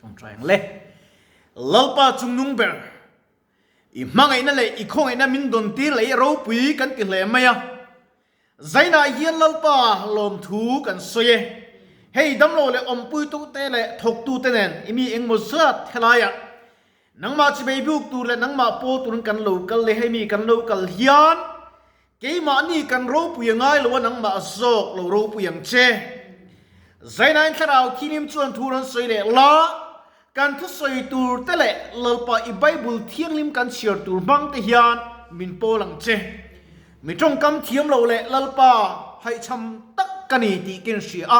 Ṭawngṭai ang le. Lalpa chungnung ber, i hmangaihna leh i khawngaihna min dawn tir leh i ropui kan ti hle mai a. Zainah hian Lalpa lawmthu kan sawi e. Hei damlo leh awmpuitute leh thawktute nen i mi engmaw zat helaiah nangmah chibei buk tur leh nangmah pawl turin kan lo kal leh hei mi kan lo kal hian keimahni kan ropui a ngai lo a nangmah zawk lo ropui ang che. Zainain thlarau thilim chuan thu rawn sawi leh la, kan thusawi tur te leh Lalpa i Bible thianghlim kan chhiar tur hmang te hian min pawl ang che. Mi tawngkam thiam lo leh Lalpa haihchham tak ka ni tih ka inhria a,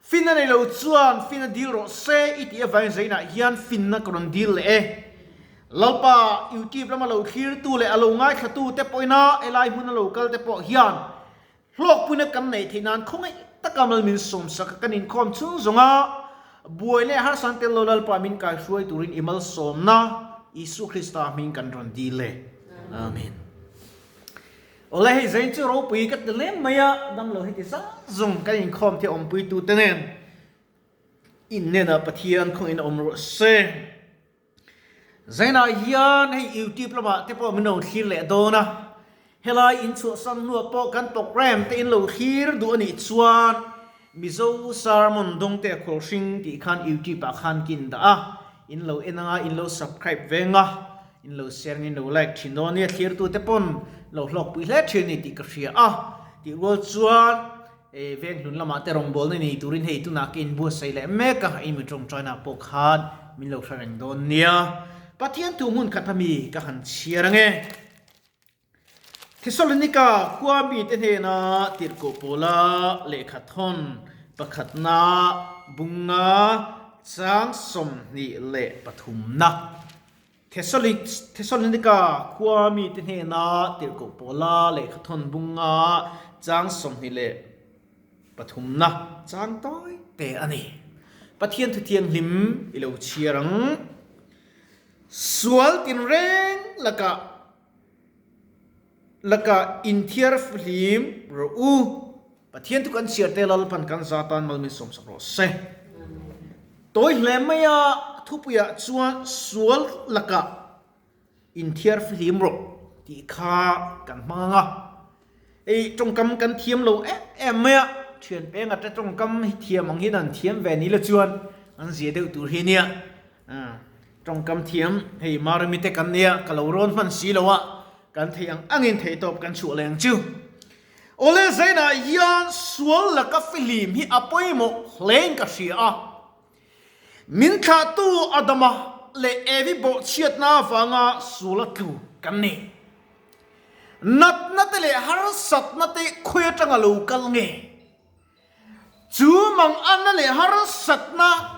finna nei lo chuan finna dil rawh se i tih avangin zainah hian finna ka rawn dil leh e. Lalpa YouTube lama lo thlirtu leh a lo ngaithlatu te pawhina helai hmuna lo kal te pawh hian hlawkpuina kan neih theih nan khawngaih taka mal min sawmsak a, kan inkhawm chhung zawnga buai leh harsan tel lo Lalpa min kaihruai turin i malsawmna Isua Krista hming kan rawn dil e. Amen. Awle hei zain chu ropui ka ti lem mai a, damlo hi ti zang zung kan inkhawm thei awmpui tu te nen innenah Pathian khawngin awm rawh se. Zainah hian hei YouTube lamah te pawh min lo thlir leh dawn a, helai inchhuahsan hnuah pawh kan program te in lo thlir duh a nih chuan Mizo Sermon Dawngte a khawl hring tih khan YouTube ah khan kin dah a, in lo en anga in lo subscribe veng a, in lo share in lo like thin dawn nia thlirtu te pawn lo hlawkpui hle thin a ni tih ka hria a, tih rual chuan e veng hlun lamah te rawngbawlna nei turin hei tunah ka inbuatsaih leh mek a, i mi tawngtaina pawh khan min lo hre reng dawn nia. Pathian thu hmun khat ami ka han chhiar ange. Thesalonika khua mite hnena tirhkoh pawla lehkha thawn pakhatna bunga chang 23na. Thesalonika khua mite hnena tirhkoh pawla lehkha thawn bunga chang 23na chang tawi te a ni. Pathian Thuthianghlim i lo chhiar ang. Sual tinreng lakah. Lakah inthiar fihlim rawh u. Pathian thu kan chhiar te Lalpan kan za tan mal min sawmsak rawh se. Tawi hle mai a thupuiah chuan sual lakah inthiar fihlim rawh tih kha kan hmang ang a. Hei tawngkam kan thiam lo em em mai a, thian penga te tawngkam hi thiam ang hian an thiam ve ni la chuan an zia deuh tur hi nia. Tawngkam thiam, hei Marami te kan nia, ka lo rawn hman si lo a, kan theih ang angin theihtawp kan chhuah leh ang chu. Awle Zainah hian sual laka fihlim hi a pawimawh hlein ka hria a. Min thlahtu Adama leh Evi bawhchhiatna avanga suala tlu kan ni. Natna te leh harsatna te khawi atanga lo kal nge? Chu manganna leh harsatna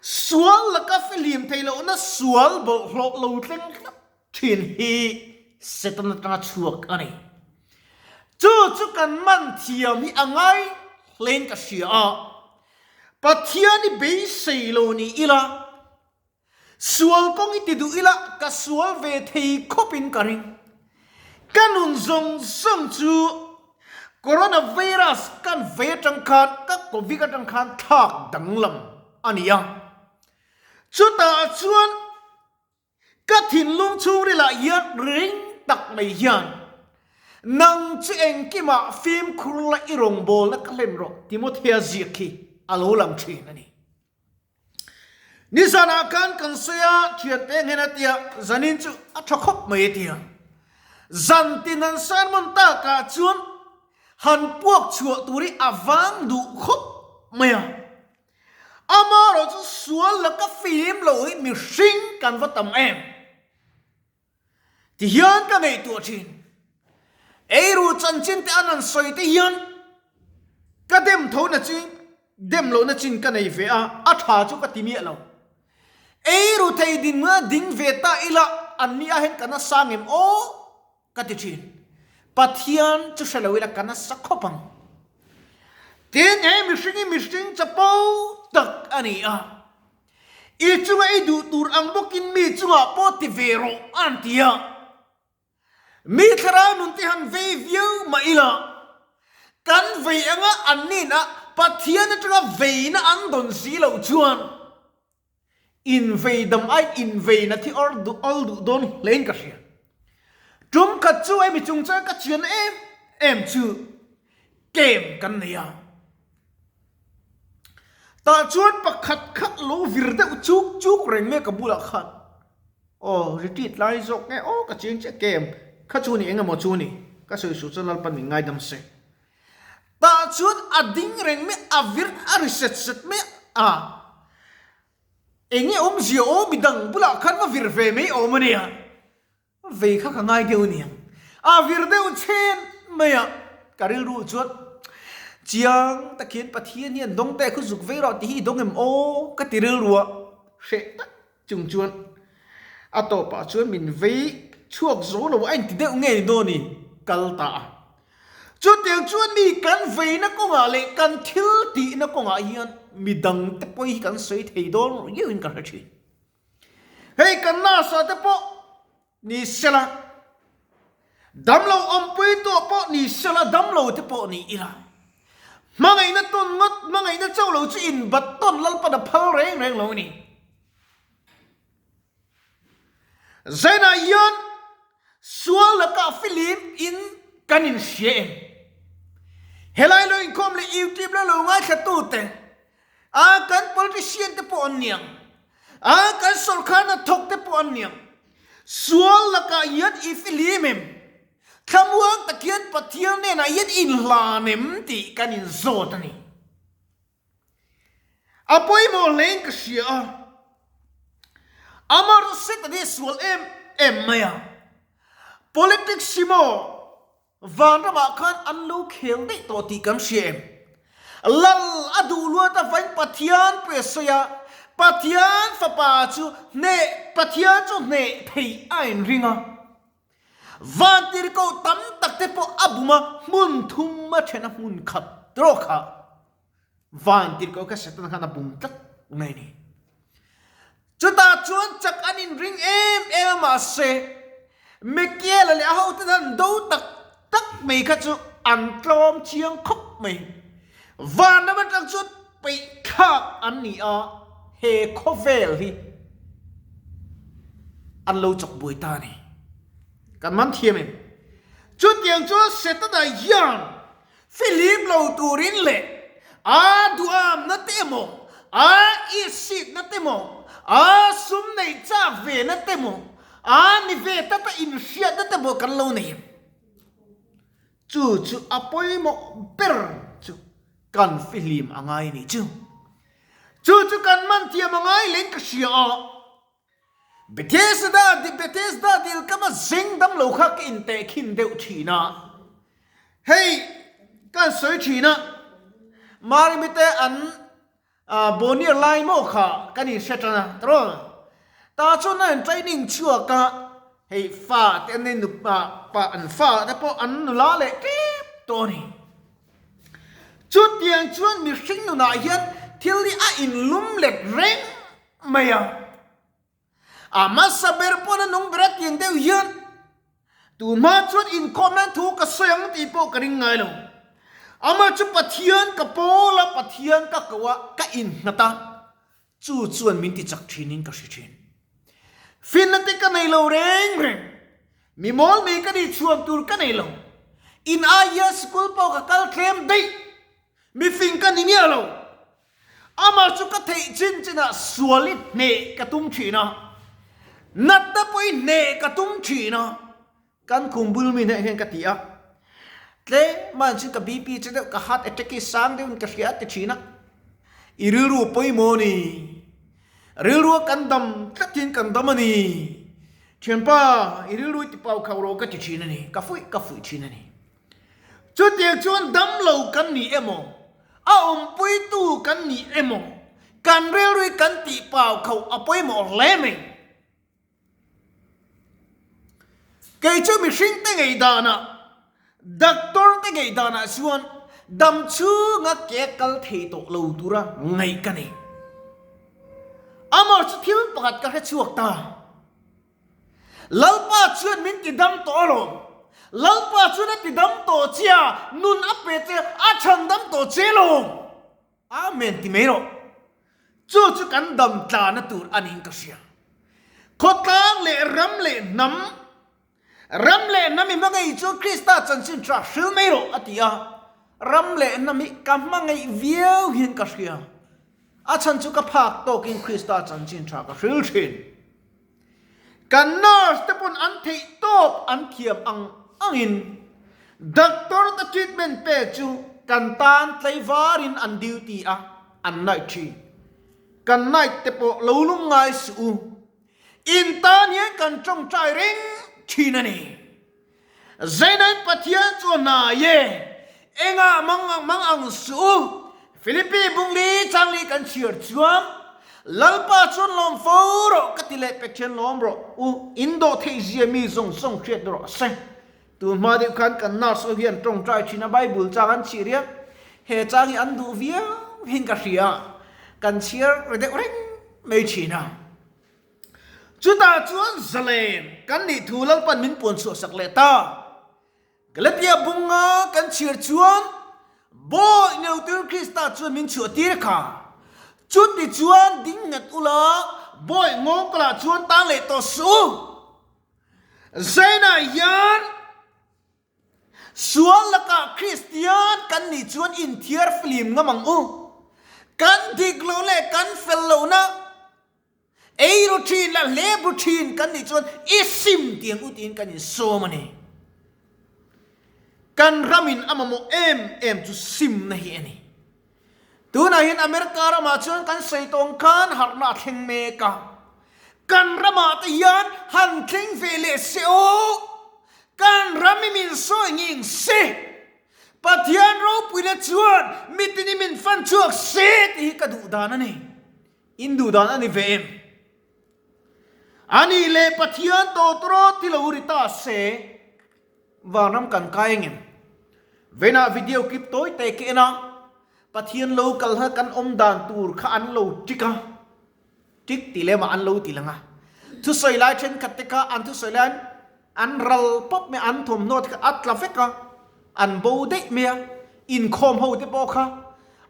Sual laka fihlim theih lohna sual bawlhhlawh lo thleng tlat thin hi Satan atanga chhuak a ni. Chu chu kan man thiam hi a ngai hlein ka hria a, Pathian i beisei lo ni ila, sual kawng i ti duh ila ka sual ve thei khawpin ka ring. Ka nun zawng zawng chu Coronavirus kan vei atang khan, ka covid atang khan thlak danglam a ni a. Chutah chuan ka thinlung chhungrilah hian ring tak mai hian nang chu engkimah fimkhur la i rawngbawlna ka hlen rawh Timothea ziak hi a lo lang thin a ni. Nizanah khan kan sawi a, thiante nghen a tia, zanin chu a tha khawp mai a tia. Zan tin han sermon takah chuan han puak chhuah tur hi a vang duh khawp mai a. Amaherawh chu sual laka fim lo hi mihring kan va tam em? Ti hian ka ngaihtuah thin. Eiru chanchin te an han sawi te hian ka dem tho na chin, dem lohna chin ka nei ve a, a tha chu ka ti miah lo. Eiru thei dinhmun a ding ve ta ila an ni ah hian ka nasa ngem aw ka ti thin. Pathian chu hre lo ila ka nasa khawp ang. Tin, he mihring hi mihring chapo tak a ni a. I chunga i duh tur ang bawkin mi chungah pawh ti ve rawh a rawn ti a. Mi thlarau nun te han vei viau mah ila, kan vei anga an nin a, Pathian atanga veina an dawn si loh chuan. Invei dam aiin invei na thi awr duh awl duh dawn hlein ka hria. Tum khat chu hemi chungchang ka chian em em chu kem kan nei a. Tah chuan pakhat kha lo vir deuh chuk chuk reng mai a ka bulah khan aw retreat lai zawk nge aw ka chiang chiah kem kha chu ni eng emaw chu ni ka sawi suh chuan Lalpan min ngaidam se. Tah chuan a ding reng mai a vir a ri set set mai a. Enge awmzia aw midang bulah khan va vir ve mai awm a nia. Vei kha ka ngai deuh aniang. A vir deuh chhen mai a, ka rilru chuan chiang tak hian Pathian hian dawng teh khu zuk vei rawh tih hi i dawng em aw ka ti rilru a, hreh tak chung chuan a tawpah chuan min vei chhuak zo lo a inti deuh nge ni dawn i kal ta a. Chutiang chuan mi kan veina kawngah leh kan thil tihna kawngah hian midang te pawh hi kan sawi thei dawn riauin ka hre thin. Hei kan nurse te pawh ni sela, damlo awmpui tawh pawh ni sela, damlo te pawh ni ila, hmangaihna tawn ngawt, hmangaihna chauh lo chu inbat tawn Lalpan a phal reng reng lo a ni. Zainah hian sual lakah filim in kan inhria em? Helai lo inkhawm leh YouTube la lo ngaithla tute, a kan politician te pawh an niang, a kan sorkar hnathawk te pawh an niang, sual lakah hian i filim em? Thlamuang tak hian Pathian hnenah hian inhlan em tih kan inzawt a ni. A pawimawh hlein ka hria a, Amar set a ni sual em em mai a, Politics hi maw vanramah khan an lo khel daih tawh tih kan hria em? Lal a duh luat avain Pathian pawh a sawi a, Pathian fapa chu hneh Pathian chu hneh theih a inring a, Vantirhkoh tam tak te pawh a bum a, hmun thum a then a hmun khat rawk kha Vantirhkoh kha Setana khan a bum tlat mai a ni. Chutah chuan chak an inring em em a mahse Michaela leh a hote an do tak tak mai kha chu an tlawm chiang khawp mai. Van lam atang chuan peih thlak an ni a, he khawvel hi an lo chawk buai ta a ni. Kan man thiam em? Chutiang chuan Setana hian fihlim lo turin leh a duhamna te emaw, a ihsitna te emaw, a sum neih chak ve na te emaw, a ni ve tata inhriatna te emaw kan lo nei em? Chu chu a pawimawh ber chu kan fihlim a ngai ni chu. Chu chu kan man thiam a ngai leng ka hria a. Bethesda di Bethesda dil kama zeng dam lo kha ka inteh khin deuh thin a. Hei kan sawi thin a, Marimi te an Bonier lai maw kha kan inhre tan a, tawrh ta chuan a in training chhuak a, hei fa te an nei nup pa an fa te pawh an nula leh tep tawh a ni. Chutiang chuan mihring nunah hian thil hi a inlum let reng mai a. A hmasa ber pawn a nung ber a tiang deuh hian tun hma chuan inkhawm nan thu ka sawi ang tih pawh ka ring ngai lo. Amah chu Pathian ka pawl a, Pathian ka ko a, ka innghat a, chu chuan min ti chak thinin ka hre thin. Finna te ka nei lo reng reng, mi mawl mai ka nih chhuan tur ka nei lo. In aia sikul pawh ka kal tlem daih, mifing ka ni miah lo. Amah chu ka theih chin chinah sual i hneh ka tum thin a, natna pawh i hneh ka tum thin a, kan khum bul mi hneh hian ka ti a, tlem a chin ka BP che deuh, ka heart attack hi sang deuhin ka hria a ti thin a, i rilru pawimawh a ni, rilrua kan dam tlatin kan dam a ni, thianpa i rilru i ti pau khauh rawh ka ti thin a ni, ka fuih ka fuih thin a ni. Chutiang chuan damlo kan ni emaw, a awmpuitu kan ni emaw, kan rilrui kan tih pau kho a pawimawh hle mai. Kei chu mihringte ngei danah, doctor te ngei danah chuan dam chhunga ke kal thei tawh lo tura ngaih ka nei. Amah chu thil pakhat ka hre chhuak ta. Lalpa chuan min ti dam tawh alawm. Lalpa chuan a ti dam tawh che a, nun a pe che, a chhan dam tawh che alawm. Amen ti mai rawh. Chu chu kan dam tlana tur a niin ka hria. Khawtlang leh ram leh hnam, ram leh hnam i hmangaih chu Krista chanchin tha hril mai rawh a ti a. Ram leh hnam hi ka hmangaih viau hian ka hria. A chhan chu ka phak tawkin Krista chanchin tha ka hril thin. Kan nurse te pawn an theih tawp an thiam ang angin doctor te treatment pek chu kan tan tlaivarin an duty a, an night thin. Kan night te pawh lo lung ngai suh u. In tan hian kan tawngtai reng thin a ni. Zainain Pathian chu a hnai e, engah mang ang mang ang suh u. Philippi bungli changli kan chhiar chuan, Lalpa chuan lawm fo rawh ka ti leh Pathian lawm rawh u, in dawh theih zia mi zawng zawng hriat rawh se. Tun hma deuh khan kan nurse ho hian tawngtai thin a Bible chang an chhir hian he chang hi an duh viau hian ka hria, kan chhiar ri deuh reng mai thin a. Chutah chuan zalen kan nih thu Lalpan min puan chhuahsak leh ta. Galatia bunga kan chhiar chuan Bawi Neutir Krista chuan min chhuahtir kha. Chuti chuan ding nghet ula Bawi ngawngkalah chuan tang leh tawh suh u. Zainah hian Sual lakah Kristian kan nih chuan inthiar flim ngam ang u. Kan dik loh leh kan fel lohna Ei ru thin la hlep ru thin kan nih chuan i sim tiang u tiin kan insawm a ni. Kan ramin a mamawh em em chu simna hi a ni. Tunah hian America ramah chuan kan sawi tawng khan harhna a thleng mek a. Kan ramah te hian han thleng ve leh se aw! Kan ram i min sawi nging se! Pathian ropuina chuan mitin i min fan chhuak se tih hi ka duh dan a ni. In duh dan a ni ve em? A nih leh Pathian tawtrawt hi lo ri ta se, vanram kan kai ang em? Venah video clip tawi te ka en a, Pathian lo kal hna kan awm dan tur kha an lo ṭik a, ṭik tih lemah an lo ti lang a. Thusawi lai ṭhenkhat te kha an thusawi laiin An ral pawp mai a, an thawmhnaw te kha a tla vek a, an bo daih mai a, inkhawm ho te pawh kha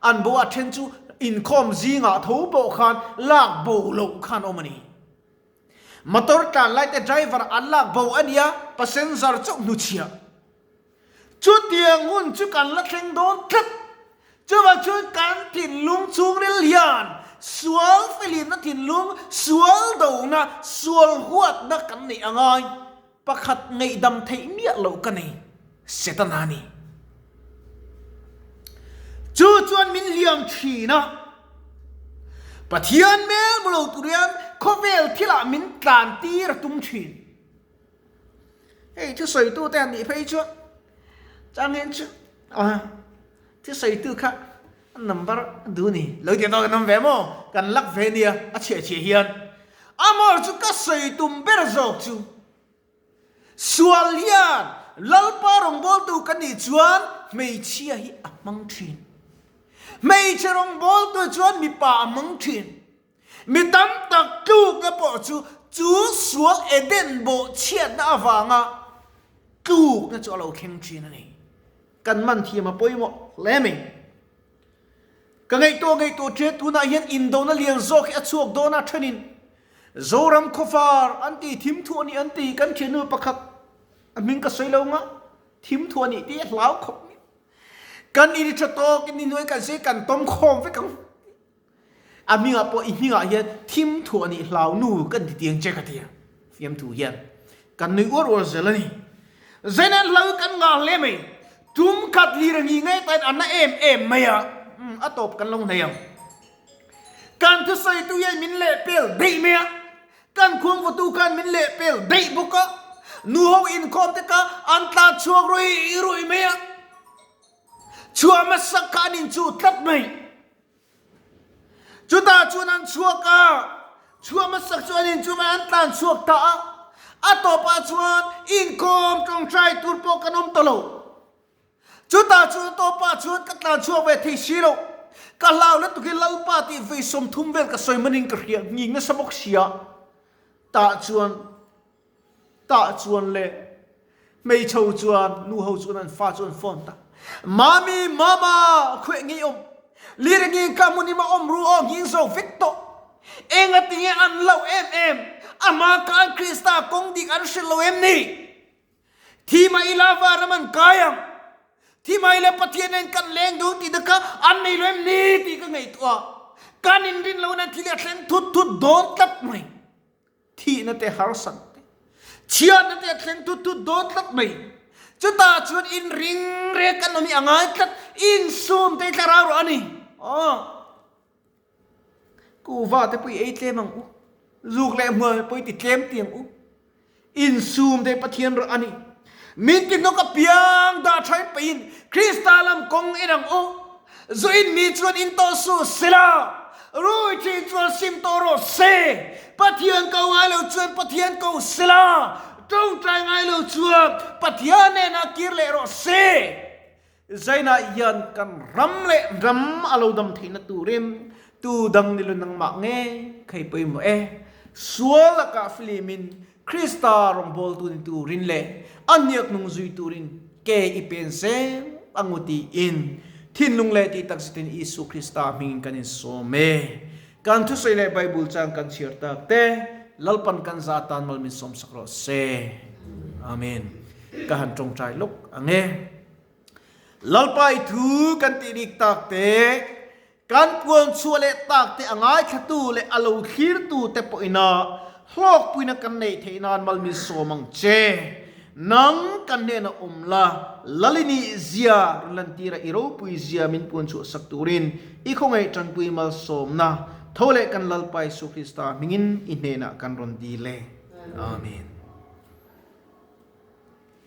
an bo a, then chu inkhawm zingah tho pawh khan lak bo loh khan awm a ni. Motor tlan lai te driver an lak bo a nia, passenger chauh hnuchhiah. Chutiang hun chu kan la thleng dawn tlat. Chuvang chuan kan thinlung chhungril hian sual felinna thinlung, sual dona, sual huatna kan neih a ngai. Pakhat ngaihdam theih miah loh ka nei, Setana ni. Chu chuan min hliam thin a. Pathian hmel hmu lo tur hian khawvel thilah min tlan tir a tum thin. Hei thusawitu te han nih phei chuan changin chu a thusaitu kha a number a duh a ni lo ti tawk an awm ve maw kan lak ve nia a chhiah chhiah hian amor chu ka sawi tum ber zawk chu sual hian lalpa rawngbawltu ka nih chuan hmeichhia hi a hmang thin hmeichhe rawngbawltu chuan mipa a hmang thin. Mi tam tak tlukna pawh chu chu sual Eden bawhchhiatna avanga tlukna chu a lo thleng thin a ni. Kan man thiam a pawimawh hle mai. Ka ngaihtuah ngaihtuah ṭhian tunah hian indona lian zawk hi a chhuak dawn a ṭhenin Zoram khawfar an ti thim thuah nih an ti kan ṭhiannu pakhat a hming ka sawi lo nga thim thuah nih tih a hlau khawp mai. Kan in ṭha tawk in ni hnuai kan sawi kan tawm khawm vek ang. A hmingah pawh i hmingah hian thim thuah nih hlau nu kan ti tiang che ka ti a, fiamthu hian kan nui uar uar zel a ni. Zaina hlau kan ngah hle mai, tum khat lir a ngih ngei tain a na em em mai a, umm a tawp kan lo hnei ang. Kan thusawitu hian min lehpel daih mai a, kan khuangvawtu khan min lehpel daih bawk a, nuho inkhawm te kha an tlan chhuak ruih ruih mai a, chhuah hmasak kha an inchuh tlat mai. Chutah chuan an chhuak a, chhuah hmasak chu an inchung a, an tlan chhuak ta a. A tawpah chuan inkawm tawngtai tur pawh kan awm ta lo. Chutah chuan a tawpah chuan ka tlan chhuak ve thei si lo. Ka hlau lutuk hi Lalpa tih vei 30 vel ka sawi manin ka hria, nghing nasa bawk sia. Tah chuan Tah chuan le hmeichho chuan nu ho chuan an fa chu an phone ta. Mami, mama, khueh ngei awm. Lir engin ka hmun hima awm ru aw nghing zo vek tawh. Engatinge an hlauh em em? Amah khan Krista kawng dik an hrilh lo em ni? Thi mah ila vanram an kai ang. Thi mah ila Pathian nen kan leng dun tih te kha an nei lo em ni tih ka ngaihtuah. Kan inrin lohna thil hi a thleng thut thut dawn tlat mai. Thihna te harsat te, chhiatna te a thleng thut thut dawn tlat mai. Chutah chuan inring rek an awm hi a ngai tlat, insum te hi thlarau rawh a ni. Aw. Kuhva te pawh i ei tlem ang u, zuk leh hmuam pawh i ti tlem ti ang u. Insum te Pathian rawh a ni. Min ti hnawk apiang dah thain peihin Krista lam kawng en ang u. Zu in mi chuan in tawh suh sela, rui thin chuan sim tawh rawh se. Pathian ko ngai lo chuan Pathian ko sela, tawngtai ngai lo chuan Pathian hnenah kir leh rawh se. Zainah hian kan ram leh ram a lo dam theihna turin tu dang ni lo nangmah nge khei pawimawh e. Sual lakah filimin Krista rawngbawltu ni turin leh a hniak nung zui turin ke i pen zel ang u tiin thinlung leh tih takzetin Isua Krista hmingin kan insawm e. Kan thusawi leh Bible chang kan chhiar tak te Lalpan kan za atan mal min sawmsak rawh se. Amen. Ka han tawngtai lawk ang e. Lalpa i thu kan tih rik tak te, kan puan chhuah leh tak te a ngaithlatu leh a lo thlirtu te pawhina hlawkpuina kan neih theih nan mal min sawm ang che. Nang kan hnenah awm la, Lalini zia rawn lantira i ropui zia min puan chhuah sak turin i khawngaih tanpui malsawmna tho leh kan Lalpa Isu Krista hmingin i hnenah kan rawn dil e. Amen.